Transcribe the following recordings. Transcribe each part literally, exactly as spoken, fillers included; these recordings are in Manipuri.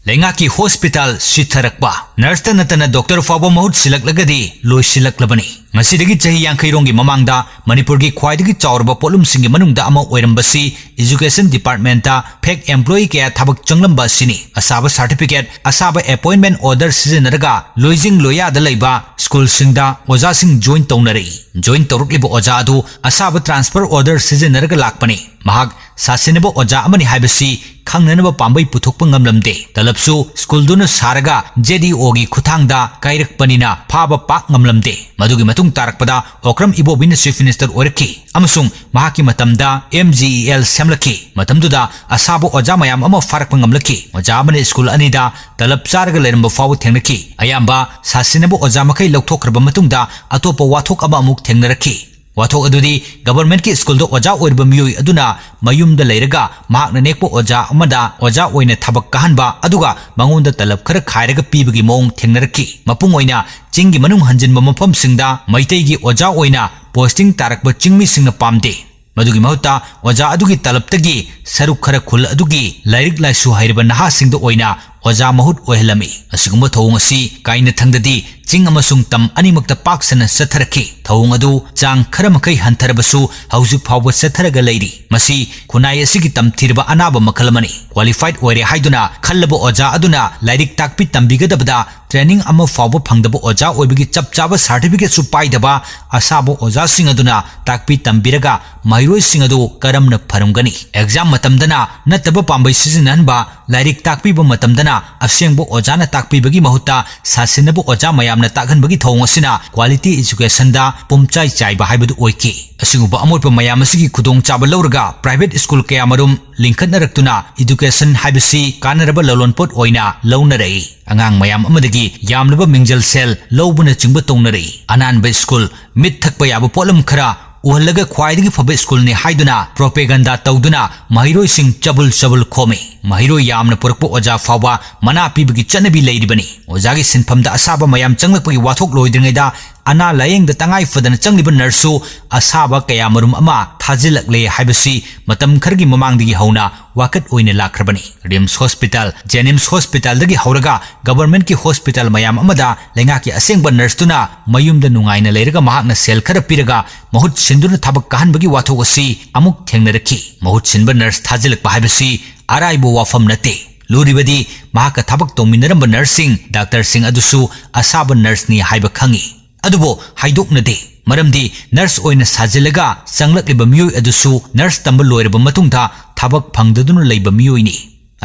ꯂꯩꯉꯥꯛꯀꯤ ꯍꯣꯁꯄꯤꯇꯥꯜ ꯁꯤꯊꯔꯛꯄ, ꯅꯔꯁꯇ ꯅꯠꯇꯅ ꯗꯣꯛꯇꯔ ꯐꯥꯎꯕ ꯃꯍꯨꯠ ꯁꯤꯜꯂꯛꯂꯒꯗꯤ ꯂꯣꯏꯁꯤꯜꯂꯛꯂꯕꯅꯤ꯫ ꯉꯁꯤꯗꯒꯤ ꯆꯍꯤ ꯌꯥꯡꯈꯩ ꯔꯣꯝꯒꯤ ꯃꯃꯥꯡꯗ ꯃꯅꯤꯄꯨꯔꯒꯤ ꯈ꯭ꯋꯥꯏꯗꯒꯤ ꯆꯥꯎꯔꯕ ꯄꯣꯠꯂꯨꯝꯁꯤꯡꯒꯤ ꯃꯅꯨꯡꯗ ꯑꯃ ꯑꯣꯏꯔꯝꯕꯁꯤ education departmentꯇ fake employee ꯀꯌꯥ ꯊꯕꯛ ꯆꯪꯂꯝꯕ ꯑꯁꯤꯅꯤ꯫ ꯑꯁꯥꯕ certificate, ꯑꯁꯥꯕ appointment order ꯁꯤꯖꯤꯟꯅꯔꯒ ꯂꯣꯏꯖꯤꯡ ꯂꯣꯌꯥꯗ ꯂꯩꯕ ꯁ꯭ꯀꯨꯜꯁꯤꯡꯗ ꯑꯣꯖꯥꯁꯤꯡ join ꯇꯧꯅꯔꯛꯏ꯫ Join ꯇꯧꯔꯛꯂꯤꯕ ꯑꯣꯖꯥ ꯑꯗꯨ ꯑꯁꯥꯕ transfer order ꯁꯤꯖꯤꯟꯅꯔꯒ ꯂꯥꯛꯄꯅꯤ꯫ ꯃꯍꯥꯛ ꯁꯥꯁꯤꯟꯅꯕ ꯑꯣꯖꯥ ꯑꯃꯅꯤ ꯍꯥꯏꯕꯁꯤ ꯈꯪꯅꯅꯕ ꯄꯥꯝꯕꯩ ꯄꯨꯊꯣꯛꯄ ꯉꯝꯂꯝꯗꯦ꯫ ꯇꯂꯕꯁꯨ ꯁ꯭ꯀꯨꯜꯗꯨꯅ ꯁꯥꯔꯒ JDOꯒꯤ ꯈꯨꯠꯊꯥꯡꯗ ꯀꯥꯏꯔꯛꯄꯅꯤꯅ ꯐꯥꯕ ꯄꯥꯛ ꯉꯝꯂꯝꯗꯦ꯫ ꯃꯗꯨꯒꯤ ꯃꯇꯨꯡ ꯇꯥꯔꯛꯄꯗ ꯑꯣꯀ꯭ꯔꯝ ꯏꯕꯣꯕꯤꯅ chief minister ꯑꯣꯏꯔꯛꯈꯤ ꯑꯃꯁꯨꯡ ꯃꯍꯥꯛꯀꯤ ꯃꯇꯝꯗ MGEL ꯁꯦꯝꯂꯛꯈꯤ꯫ ꯃꯇꯝꯗꯨꯗ ꯑꯁꯥꯕ ꯑꯣꯖꯥ ꯃꯌꯥꯝ ꯑꯃ ꯐꯥꯔꯛꯄ ꯉꯝꯂꯛꯈꯤ꯫ ꯑꯣꯖꯥ ꯑꯃꯅ ꯁ꯭ꯀꯨꯜ ꯑꯅꯤꯗ ꯇꯂꯕ ꯆꯥꯔꯒ ꯂꯩꯔꯝꯕ ꯐꯥꯎꯕ ꯊꯦꯡꯅꯈꯤ꯫ ꯑꯌꯥꯝꯕ ꯁꯥꯁꯤꯟꯅꯕ ꯑꯣꯖꯥ ꯃꯈꯩ ꯂꯧꯊꯣꯛꯈ꯭ꯔꯕ ꯃꯇꯨꯡꯗ ꯑꯇꯣꯞꯄ ꯋꯥꯊꯣꯛ ꯑꯃ ꯑꯃꯨꯛ ꯊꯦꯡꯅꯔꯛꯈꯤ꯫ ꯋꯥꯊꯣꯛ ꯑꯗꯨꯗꯤ governmentꯀꯤ ꯁ꯭ꯀꯨꯜꯗ ꯑꯣꯖꯥ ꯑꯣꯏꯔꯤꯕ ꯃꯤꯑꯣꯏ ꯑꯗꯨꯅ ꯃꯌꯨꯝꯗ ꯂꯩꯔꯒ ꯃꯍꯥꯛꯅ ꯅꯦꯛꯄ ꯑꯣꯖꯥ ꯑꯃꯗ ꯑꯣꯖꯥ ꯑꯣꯏꯅ ꯊꯕꯛ ꯀꯥꯍꯟꯕ, ꯑꯗꯨꯒ ꯃꯉꯣꯟꯗ ꯇꯂꯕ ꯈꯔ ꯈꯥꯏꯔꯒ ꯄꯤꯕꯒꯤ ꯃꯑꯣꯡ ꯊꯦꯡꯅꯔꯛꯈꯤ꯫ ꯃꯄꯨꯡ ꯑꯣꯏꯅ ꯆꯤꯡꯒꯤ ꯃꯅꯨꯡ ꯍꯟꯖꯤꯟꯕ ꯃꯐꯝꯁꯤꯡꯗ ꯃꯩꯇꯩꯒꯤ ꯑꯣꯖꯥ ꯑꯣꯏꯅ posting ꯇꯥꯔꯛꯄ ꯆꯤꯡꯃꯤꯁꯤꯡꯅ ꯄꯥꯝꯗꯦ꯫ ꯃꯗꯨꯒꯤ ꯃꯍꯨꯠꯇ ꯑꯣꯖꯥ ꯑꯗꯨꯒꯤ ꯇꯂꯕꯇꯒꯤ ꯁꯔꯨꯛ ꯈꯔ ꯈꯨꯜ ꯑꯗꯨꯒꯤ ꯂꯥꯏꯔꯤꯛ ꯂꯥꯏꯁꯨ ꯍꯩꯔꯕ ꯅꯍꯥꯁꯤꯡꯗ ꯑꯣꯏꯅ ꯑꯣꯖꯥ ꯃꯍꯨꯠ ꯑꯣꯏꯍꯜꯂꯝꯃꯤ꯫ ꯑꯁꯤꯒꯨꯝꯕ ꯊꯧꯑꯣꯡ ꯑꯁꯤ ꯀꯥꯏꯅꯊꯪꯗꯗꯤ ꯆꯤꯡ ꯑꯃꯁꯨꯡ ꯇꯝ ꯑꯅꯤꯃꯛꯇ ꯄꯥꯛ ꯁꯟꯅ ꯆꯠꯊꯔꯛꯈꯤ꯫ ꯊꯧꯑꯣꯡ ꯑꯗꯨ ꯆꯥꯡ ꯈꯔ ꯃꯈꯩ ꯍꯟꯊꯔꯕꯁꯨ ꯍꯧꯖꯤꯛ ꯐꯥꯎꯕ ꯆꯠꯊꯔꯒ ꯂꯩꯔꯤ꯫ ꯃꯁꯤ ꯈꯨꯟꯅꯥꯏ ꯑꯁꯤꯒꯤ ꯇꯝꯊꯤꯔꯕ ꯑꯅꯥꯕ ꯃꯈꯜ ꯑꯃꯅꯤ꯫ Qualified ꯑꯣꯏꯔꯦ ꯍꯥꯏꯗꯨꯅ ꯈꯜꯂꯕ ꯑꯣꯖꯥ ꯑꯗꯨꯅ ꯂꯥꯏꯔꯤꯛ ꯇꯥꯛꯄꯤ ꯇꯝꯕꯤꯒꯗꯕꯗ training ꯑꯃ ꯐꯥꯎꯕ ꯐꯪꯗꯕ ꯑꯣꯖꯥ ꯑꯣꯏꯕꯒꯤ ꯆꯞ ꯆꯥꯕ certificateꯁꯨ ꯄꯥꯏꯗꯕ ꯑꯁꯥꯕ ꯑꯣꯖꯥꯁꯤꯡ ꯑꯗꯨꯅ ꯇꯥꯛꯄꯤ ꯇꯝꯕꯤꯔꯒ ꯃꯍꯩꯔꯣꯏꯁꯤꯡ ꯑꯗꯨ ꯀꯔꯝꯅ ꯐꯔꯝꯒꯅꯤ? Exam ꯃꯇꯝꯗꯅ ꯅꯠꯇꯕ ꯄꯥꯝꯕꯩ ꯁꯤꯖꯤꯟꯅꯍꯟꯕ, ꯂꯥꯏꯔꯤꯛ ꯇꯥꯛꯄꯤꯕ ꯃꯇꯝꯗꯅ ꯑꯁꯦꯡꯕ ꯑꯣꯖꯥꯅ ꯇꯥꯛꯄꯤꯕꯒꯤ ꯃꯍꯨꯠꯇ ꯁꯥꯁꯤꯟꯅꯕ ꯑꯣꯖꯥ ꯃꯌꯥꯝꯅ ꯇꯥꯛꯍꯟꯕꯒꯤ ꯊꯧꯑꯣꯡ ꯑꯁꯤꯅ quality educationꯗ ꯄꯨꯝꯆꯥꯏ ꯆꯥꯏꯕ ꯍꯥꯏꯕꯗꯨ ꯑꯣꯏꯈꯤ꯫ ꯑꯁꯤꯒꯨꯝꯕ ꯑꯃꯣꯠꯄ ꯃꯌꯥꯝ ꯑꯁꯤꯒꯤ ꯈꯨꯗꯣꯡꯆꯥꯕ ꯂꯧꯔꯒ private school ꯀꯌꯥꯃꯔꯨꯝ ꯂꯤꯡꯈꯠꯅꯔꯛꯇꯨꯅ education ꯍꯥꯏꯕꯁꯤ ꯀꯥꯟꯅꯔꯕ ꯂꯂꯣꯟꯄꯣꯠ ꯑꯣꯏꯅ ꯂꯧꯅꯔꯛꯏ꯫ ꯑꯉꯥꯡ ꯃꯌꯥꯝ ꯑꯃꯗꯒꯤ ꯌꯥꯝꯂꯕ ꯃꯤꯡꯖꯦꯜ ꯁꯦꯜ ꯂꯧꯕꯅꯆꯤꯡꯕ ꯇꯧꯅꯔꯛꯏ꯫ ꯑꯅꯥꯟꯕ school, ꯃꯤꯠ ꯊꯛꯄ ꯌꯥꯕ ꯄꯣꯠꯂꯝ ꯈꯔ ꯎꯍꯜꯂꯒ ꯈ꯭ꯋꯥꯏꯗꯒꯤ ꯐꯕ schoolꯅꯤ ꯍꯥꯏꯗꯨꯅ propaganda ꯇꯧꯗꯨꯅ ꯃꯍꯩꯔꯣꯏꯁꯤꯡ ꯆꯕꯨꯜ ꯆꯕꯨꯜ ꯈꯣꯝꯃꯤ꯫ ꯃꯍꯩꯔꯣꯏ ꯌꯥꯝꯅ ꯄꯨꯔꯛꯄ ꯑꯣꯖꯥ ꯐꯥꯎꯕ ꯃꯅꯥ ꯄꯤꯕꯒꯤ ꯆꯠꯅꯕꯤ ꯂꯩꯔꯤꯕꯅꯤ꯫ ꯑꯣꯖꯥꯒꯤ ꯁꯤꯟꯐꯝꯗ ꯑꯁꯥꯕ ꯃꯌꯥꯝ ꯆꯪꯂꯛꯄꯒꯤ ꯋꯥꯊꯣꯛ ꯂꯣꯏꯗ꯭ꯔꯤꯉꯩꯗ ꯑꯅꯥ ꯂꯥꯌꯦꯡꯗ ꯇꯉꯥꯏ ꯐꯗꯅ ꯆꯪꯂꯤꯕ ꯅꯔꯁꯁꯨ ꯑꯁꯥꯕ ꯀꯌꯥꯃꯔꯨꯝ ꯑꯃ ꯊꯥꯖꯤꯜꯂꯛꯂꯦ ꯍꯥꯏꯕꯁꯤ ꯃꯇꯝ ꯈꯔꯒꯤ ꯃꯃꯥꯡꯗꯒꯤ ꯍꯧꯅ ꯋꯥꯀꯠ ꯑꯣꯏꯅ ꯂꯥꯛꯈ꯭ꯔꯕꯅꯤ꯫ ꯔꯤꯝꯁ ꯍꯣꯁꯄꯤꯇꯥꯜ, ꯖꯦꯅꯤꯝꯁ ꯍꯣꯁꯄꯤꯇꯥꯜꯗꯒꯤ ꯍꯧꯔꯒ ꯒꯕꯔꯃꯦꯟꯠꯀꯤ ꯍꯣꯁꯄꯤꯇꯥꯜ ꯃꯌꯥꯝ ꯑꯃꯗ ꯂꯩꯉꯥꯛꯀꯤ ꯑꯁꯦꯡꯕ ꯅꯔꯁꯇꯨꯅ ꯃꯌꯨꯝꯗ ꯅꯨꯡꯉꯥꯏꯅ ꯂꯩꯔꯒ ꯃꯍꯥꯛꯅ ꯁꯦꯜ ꯈꯔ ꯄꯤꯔꯒ ꯃꯍꯨꯠ ꯁꯤꯟꯗꯨꯅ ꯊꯕꯛ ꯀꯥꯍꯟꯕꯒꯤ ꯋꯥꯊꯣꯛ ꯑꯁꯤ ꯑꯃꯨꯛ ꯊꯦꯡꯅꯔꯛꯈꯤ꯫ ꯃꯍꯨꯠ ꯁꯤꯟꯕ ꯅꯔꯁ ꯊꯥꯖꯤꯜꯂꯛꯄ ꯍꯥꯏꯕꯁꯤ ꯑꯔꯥꯏꯕ ꯋꯥꯐꯝ ꯅꯠꯇꯦ꯫ ꯂꯨꯔꯤꯕꯗꯤ ꯃꯍꯥꯛꯀ ꯊꯕꯛ ꯇꯧꯃꯤꯟꯅꯔꯝꯕ ꯅꯔꯁꯁꯤꯡ, ꯗꯥꯛꯇꯔꯁꯤꯡ ꯑꯗꯨꯁꯨ ꯑꯁꯥꯕ ꯅꯔꯁꯅꯤ ꯍꯥꯏꯕ ꯈꯪꯏ꯫ ꯑꯗꯨꯕꯨ ꯍꯥꯏꯗꯣꯛꯅꯗꯦ꯫ ꯃꯔꯝꯗꯤ ꯅꯔꯁ ꯑꯣꯏꯅ ꯁꯥꯖꯤꯜꯂꯒ ꯆꯪꯂꯛꯂꯤꯕ ꯃꯤꯑꯣꯏ ꯑꯗꯨꯁꯨ ꯅꯔꯁ ꯇꯝꯕ ꯂꯣꯏꯔꯕ ꯃꯇꯨꯡꯗ ꯊꯕꯛ ꯐꯪꯗꯗꯨꯅ ꯂꯩꯕ ꯃꯤꯑꯣꯏꯅꯤ꯫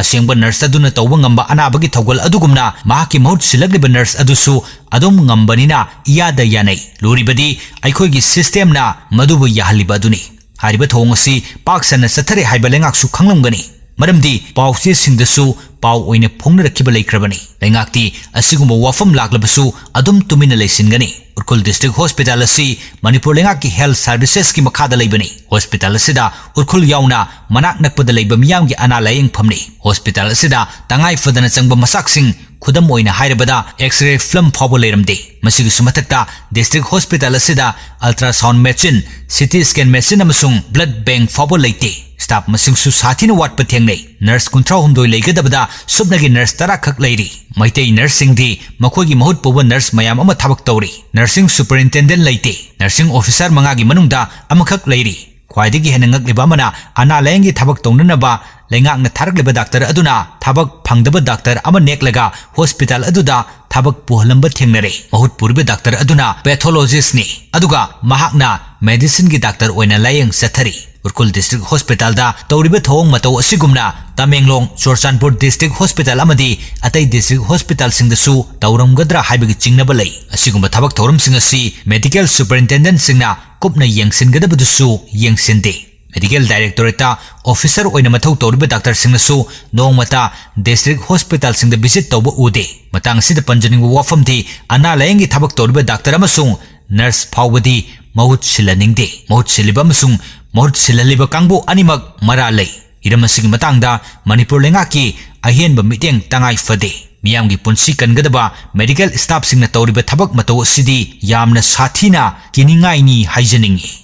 ꯑꯁꯦꯡꯕ ꯅꯔꯁ ꯑꯗꯨꯅ ꯇꯧꯕ ꯉꯝꯕ ꯑꯅꯥꯕꯒꯤ ꯊꯧꯒꯜ ꯑꯗꯨꯒꯨꯝꯅ ꯃꯍꯥꯛꯀꯤ ꯃꯍꯨꯠ ꯁꯤꯜꯂꯛꯂꯤꯕ ꯅꯔꯁ ꯑꯗꯨꯁꯨ ꯑꯗꯨꯝ ꯉꯝꯕꯅꯤꯅ ꯏꯌꯥꯗ ꯌꯥꯅꯩ꯫ ꯂꯨꯔꯤꯕꯗꯤ ꯑꯩꯈꯣꯏꯒꯤ ꯁꯤꯁꯇꯦꯝꯅ ꯃꯗꯨꯕꯨ ꯌꯥꯍꯜꯂꯤꯕ ꯑꯗꯨꯅꯤ꯫ ꯍꯥꯏꯔꯤꯕ ꯊꯧꯑꯣꯡ ꯑꯁꯤ ꯄꯥꯛ ꯁꯟꯅ ꯆꯠꯊꯔꯦ ꯍꯥꯏꯕ ꯂꯩꯉꯥꯛꯁꯨ ꯈꯪꯂꯝꯒꯅꯤ꯫ ꯃꯔꯝꯗꯤ ꯄꯥꯎ ꯆꯦꯁꯤꯡꯗꯁꯨ ꯄꯥꯎ ꯑꯣꯏꯅ ꯐꯣꯡꯅꯔꯛꯈꯤꯕ ꯂꯩꯈ꯭ꯔꯕꯅꯤ꯫ ꯂꯩꯉꯥꯛꯇꯤ ꯑꯁꯤꯒꯨꯝꯕ ꯋꯥꯐꯝ ꯂꯥꯛꯂꯕꯁꯨ ꯑꯗꯨꯝ ꯇꯨꯃꯤꯟꯅ ꯂꯩꯁꯤꯟꯒꯅꯤ꯫ ꯎꯔꯈꯨꯜ ꯗꯤꯁꯇ꯭ꯔꯤꯛ ꯍꯣꯁꯄꯤꯇꯥꯜ ꯑꯁꯤ ꯃꯅꯤꯄꯨꯔ ꯂꯩꯉꯥꯛꯀꯤ ꯍꯦꯜꯊ ꯁꯔꯚꯤꯁꯦꯁꯀꯤ ꯃꯈꯥꯗ ꯂꯩꯕꯅꯤ꯫ ꯍꯣꯁꯄꯤꯇꯥꯜ ꯑꯁꯤꯗ ꯎꯔꯈꯨꯜ ꯌꯥꯎꯅ ꯃꯅꯥꯛ ꯅꯛꯄꯗ ꯂꯩꯕ ꯃꯤꯌꯥꯝꯒꯤ ꯑꯅꯥ ꯂꯥꯌꯦꯡꯐꯝꯅꯤ꯫ ꯍꯣꯁꯄꯤꯇꯥꯜ ꯑꯁꯤꯗ ꯇꯉꯥꯏ ꯐꯗꯅ ꯆꯪꯕ ꯃꯆꯥꯛꯁꯤꯡ, ꯈꯨꯗꯝ ꯑꯣꯏꯅ ꯍꯥꯏꯔꯕꯗ X-ray film ꯐꯥꯎꯕ ꯂꯩꯔꯝꯗꯦ꯫ ꯃꯁꯤꯒꯤꯁꯨ ꯃꯊꯛꯇ ꯗꯤꯁꯇ꯭ꯔꯤꯛ ꯍꯣꯁꯄꯤꯇꯥꯜ ꯑꯁꯤꯗ ultrasound machine, CT scan machine ꯑꯃꯁꯨꯡ blood bank ꯐꯥꯎꯕ ꯂꯩꯇꯦ꯫ ꯁ꯭ꯇꯥꯐ ꯃꯁꯤꯡꯁꯨ ꯁꯥꯊꯤꯅ ꯋꯥꯠꯄ ꯊꯦꯡꯅꯩ꯫ ꯅꯔꯁ ꯀꯨꯟꯊ꯭ꯔꯥ ꯍꯨꯝꯗꯣꯏ ꯂꯩꯒꯗꯕꯗ ꯁꯨꯞꯅꯒꯤ ꯅꯔꯁ ꯇꯔꯥ ꯈꯛ ꯂꯩꯔꯤ꯫ ꯃꯩꯇꯩ ꯅꯔꯁꯁꯤꯡꯗꯤ ꯃꯈꯣꯏꯒꯤ ꯃꯍꯨꯠ ꯄꯨꯕ ꯅꯔꯁ ꯃꯌꯥꯝ ꯑꯃ ꯊꯕꯛ ꯇꯧꯔꯤ꯫ ꯅꯔꯁꯤꯡ ꯁꯨꯄꯔꯤꯟꯇꯦꯟꯗꯦꯟꯠ ꯂꯩꯇꯦ꯫ ꯅꯔꯁꯤꯡ ꯑꯣꯐꯤꯁꯥꯔ ꯃꯉꯥꯒꯤ ꯃꯅꯨꯡꯗ ꯑꯃꯈꯛ ꯂꯩꯔꯤ꯫ ꯈ꯭ꯋꯥꯏꯗꯒꯤ ꯍꯦꯟꯅ ꯉꯛꯂꯤꯕ ꯑꯃꯅ, ꯑꯅꯥ ꯂꯥꯌꯦꯡꯒꯤ ꯊꯕꯛ ꯇꯧꯅꯅꯕ ꯂꯩꯉꯥꯛꯅ ꯊꯥꯔꯛꯂꯤꯕ ꯗꯥꯛꯇꯔ ꯑꯗꯨꯅ ꯊꯕꯛ ꯐꯪꯗꯕ ꯗꯥꯛꯇꯔ ꯑꯃ ꯅꯦꯛꯂꯒ ꯍꯣꯁꯄꯤꯇꯥꯜ ꯑꯗꯨꯗ ꯊꯕꯛ ꯄꯨꯍꯜꯂꯝꯕ ꯊꯦꯡꯅꯔꯦ꯫ ꯃꯍꯨꯠ ꯄꯨꯔꯤꯕ ꯗꯥꯛꯇꯔ ꯑꯗꯨꯅ ꯄꯦꯊꯣꯂꯣꯖꯤꯁ꯭ꯠꯅꯤ, ꯑꯗꯨꯒ ꯃꯍꯥꯛꯅ ꯃꯦꯗꯤꯁꯤꯟꯒꯤ ꯗꯥꯛꯇꯔ ꯑꯣꯏꯅ ꯂꯥꯌꯦꯡ ꯆꯠꯊꯔꯤ꯫ ꯎꯔꯈꯨꯜ ꯗꯤꯁꯇ꯭ꯔꯤꯛ ꯍꯣꯁꯄꯤꯇꯥꯜꯗ ꯇꯧꯔꯤꯕ ꯊꯧꯑꯣꯡ ꯃꯇꯧ ꯑꯁꯤꯒꯨꯝꯅ ꯇꯃꯦꯡꯂꯣꯡ, ꯆꯨꯔꯆꯥꯟꯄꯨꯔ ꯗꯤꯁꯇ꯭ꯔꯤꯛ ꯍꯣꯁꯄꯤꯇꯥꯜ ꯑꯃꯗꯤ ꯑꯇꯩ ꯗꯤꯁꯇ꯭ꯔꯤꯛ ꯍꯣꯁꯄꯤꯇꯥꯜꯁꯤꯡꯗꯁꯨ ꯇꯧꯔꯝꯒꯗ꯭ꯔꯥ ꯍꯥꯏꯕꯒꯤ ꯆꯤꯡꯅꯕ ꯂꯩ꯫ ꯑꯁꯤꯒꯨꯝꯕ ꯊꯕꯛ ꯊꯧꯔꯝꯁꯤꯡ ꯑꯁꯤ ꯃꯦꯗꯤꯀꯦꯜ ꯁꯨꯄꯔꯤꯟꯇꯦꯟꯗꯦꯟꯠꯁꯤꯡꯅ ꯀꯨꯞꯅ ꯌꯦꯡꯁꯤꯟꯒꯗꯕꯗꯨꯁꯨ ꯌꯦꯡꯁꯤꯟꯗꯦ꯫ ꯃꯦꯗꯤꯀꯦꯜ ꯗꯥꯏꯔꯦꯛꯇꯣꯔꯦꯠꯇ ꯑꯣꯐꯤꯁꯥꯔ ꯑꯣꯏꯅ ꯃꯊꯧ ꯇꯧꯔꯤꯕ ꯗꯥꯛꯇꯔꯁꯤꯡꯅꯁꯨ ꯅꯣꯡꯃꯇ ꯗꯤꯁꯇ꯭ꯔꯤꯛ ꯍꯣꯁꯄꯤꯇꯥꯜꯁꯤꯡꯗ ꯚꯤꯖꯤꯠ ꯇꯧꯕ ꯎꯗꯦ꯫ ꯃꯇꯥꯡ ꯑꯁꯤꯗ ꯄꯟꯖꯅꯤꯡꯕ ꯋꯥꯐꯝꯗꯤ, ꯑꯅꯥ ꯂꯥꯌꯦꯡꯒꯤ ꯊꯕꯛ ꯇꯧꯔꯤꯕ ꯗꯥꯛꯇꯔ ꯑꯃꯁꯨꯡ ꯅꯔꯁ ꯐꯥꯎꯕꯗꯤ ꯃꯍꯨꯠ ꯁꯤꯜꯍꯟꯅꯤꯡꯗꯦ꯫ ꯃꯍꯨꯠ ꯁꯤꯜꯂꯤꯕ ꯑꯃꯁꯨꯡ ꯃꯍꯨꯠ ꯁꯤꯜꯍꯜꯂꯤꯕ ꯀꯥꯡꯕꯨ ꯑꯅꯤꯃꯛ ꯃꯔꯥꯜ ꯂꯩ꯫ ꯍꯤꯔꯝ ꯑꯁꯤꯒꯤ ꯃꯇꯥꯡꯗ ꯃꯅꯤꯄꯨꯔ ꯂꯩꯉꯥꯛꯀꯤ ꯑꯍꯦꯟꯕ ꯃꯤꯠꯌꯦꯡ ꯇꯉꯥꯏ ꯐꯗꯦ꯫ ꯃꯤꯌꯥꯝꯒꯤ ꯄꯨꯟꯁꯤ ꯀꯟꯒꯗꯕ medical staffꯁꯤꯡꯅ ꯇꯧꯔꯤꯕ ꯊꯕꯛ ꯃꯇꯧ ꯑꯁꯤꯗꯤ ꯌꯥꯝꯅ ꯁꯥꯊꯤꯅ ꯀꯤꯅꯤꯡꯉꯥꯏꯅꯤ ꯍꯥꯏꯖꯅꯤꯡꯏ꯫